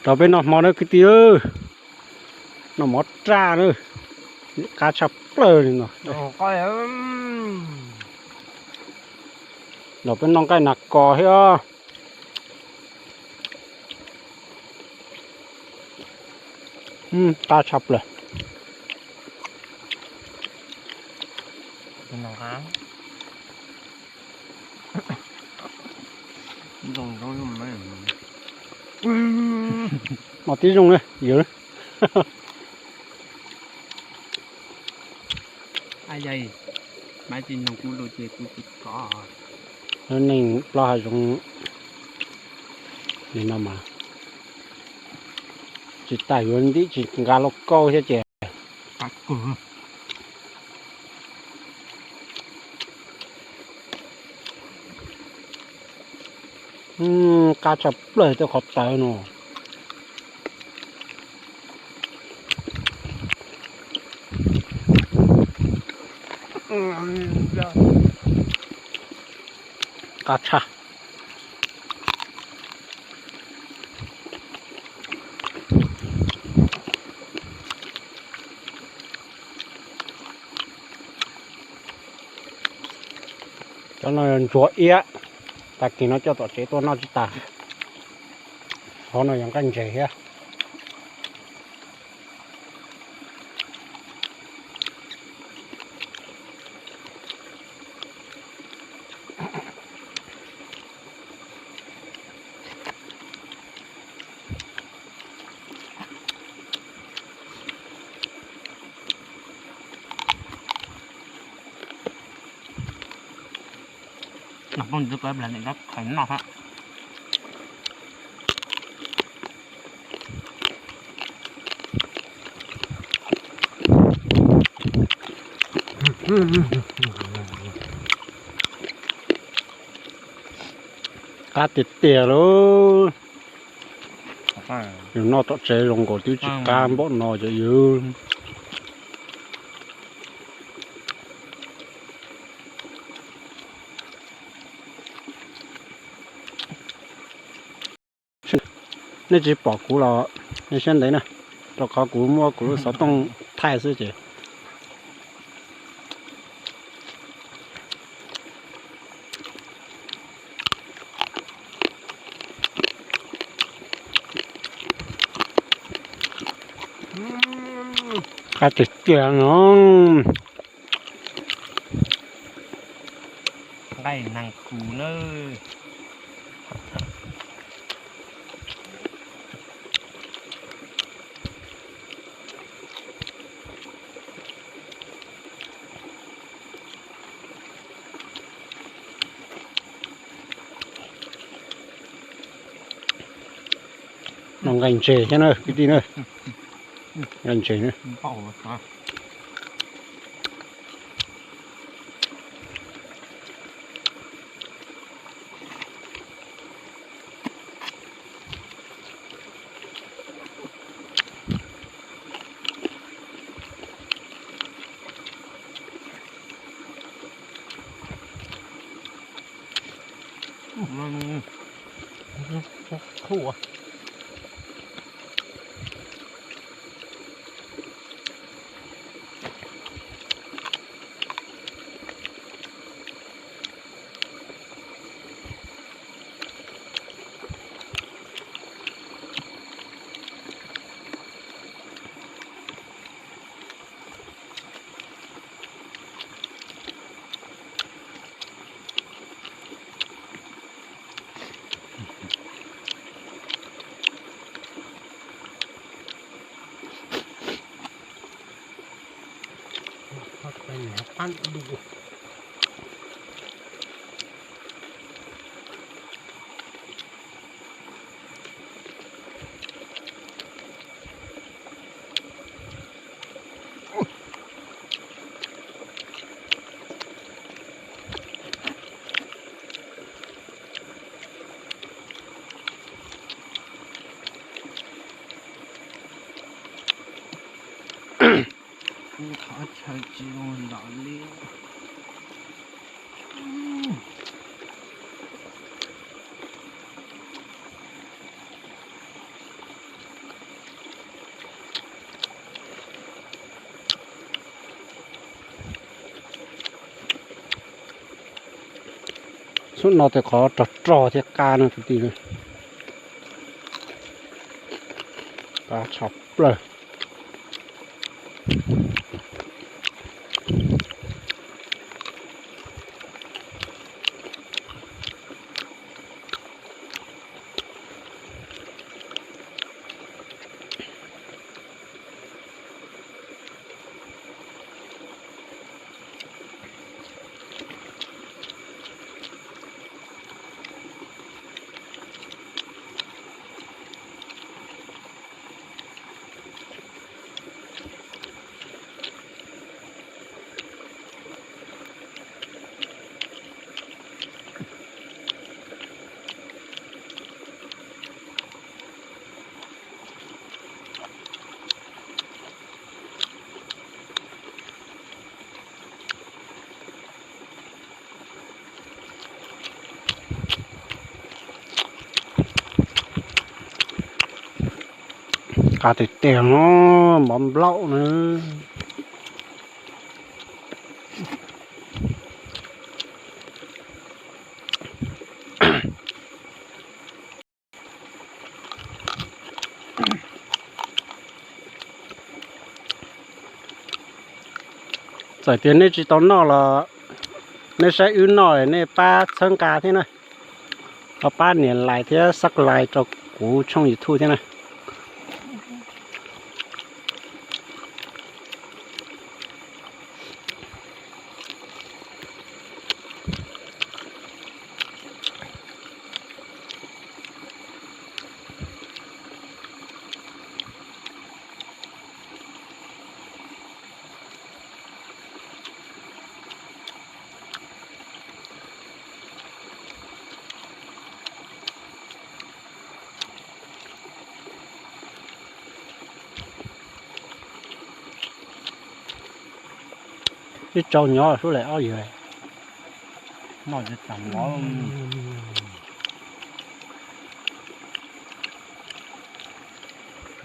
Rau peb noj hmo na kwv tij, noj mov raj na, qab tshaj plaws li no. Los peb noj nqaij nas kos thiab. Qab tshaj plaws. Mos tib zoo na yawg. Maiv tsis noog kuv lus ces kuv tsis kov. Lub neej plaub hav zoov li no mas tsis tas yuav ntim tsis nqa lauj kaub thiab ces. Qab tshaj plaws tej qhov tawv no. Qab tshaj. Cov no yog ntsuag iab, tag kis no coj tom tsev tuaj noj tsis tas. Qhov no yog nqaij ntses thiab. Qab tiag tiag lauj. Yus noj tom tsev zoo nkaus twb tsis qab npaum no cov yus. Nej tsis pom kuv los nej siab ntev na, rau qhov kuv muab kuv lub xov tooj thaij xwb ces. Qab tiag tiag no. Nqaij neeg kuv na. No nqaij ntses thiab na kwv tij na. Nqaij ntses na. Kuv thov chaw tsis zoo ntom li. Xub no tej qhov rog rog thiab qab no tus tij. Qab tshaj plaws. Qab tiag tiag no, mov nplaum na. Txawm tias nej tsis tau noj los nej saib wb noj nej pab txhawb nqa thiab na, ho pab nias like thiab subscribe rau kuv tshooj YouTube thiab na. Ib tsau nyob sub lawm ob yawg. Noj tsis tag mov.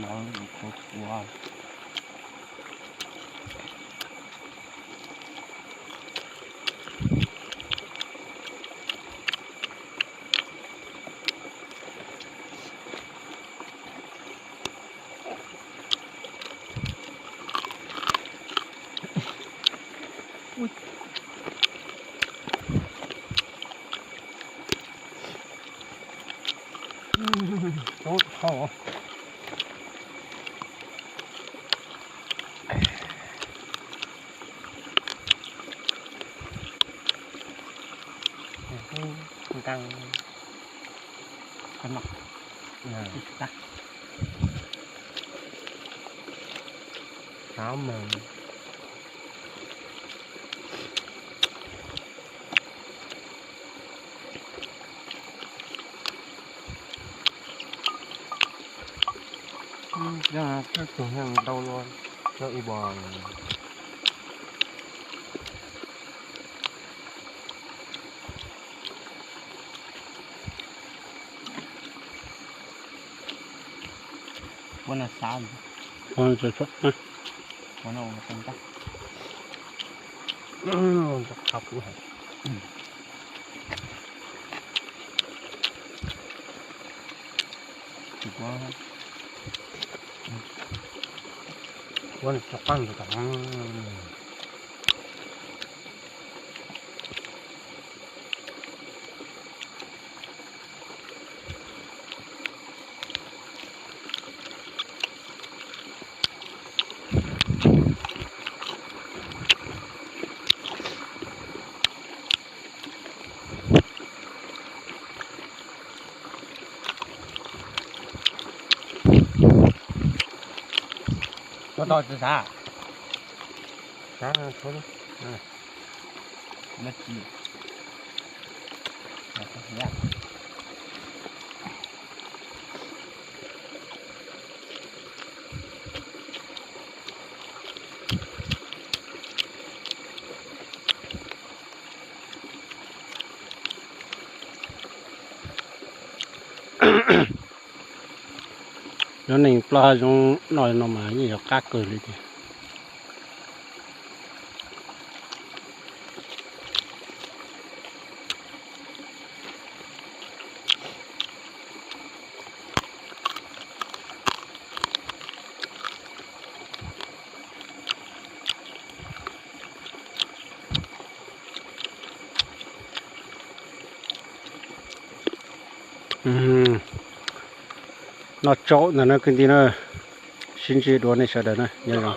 Mov ua. Nqaa, qhov no, tag, xav mus. Yog tug ntau luaj, yog ib bo. Ua no xav, ua no ua no ua no ua no. Ua no tso qab ntawd tom. Ua tau tsis xav? Xav, xav. Cov neeg ploj hav zoov noj li no mas yeej yog qab kawg li tiag. Noj tsaub ntag na kwv tij na, sib ntsib dua nej sawv daws na, nyob zoo.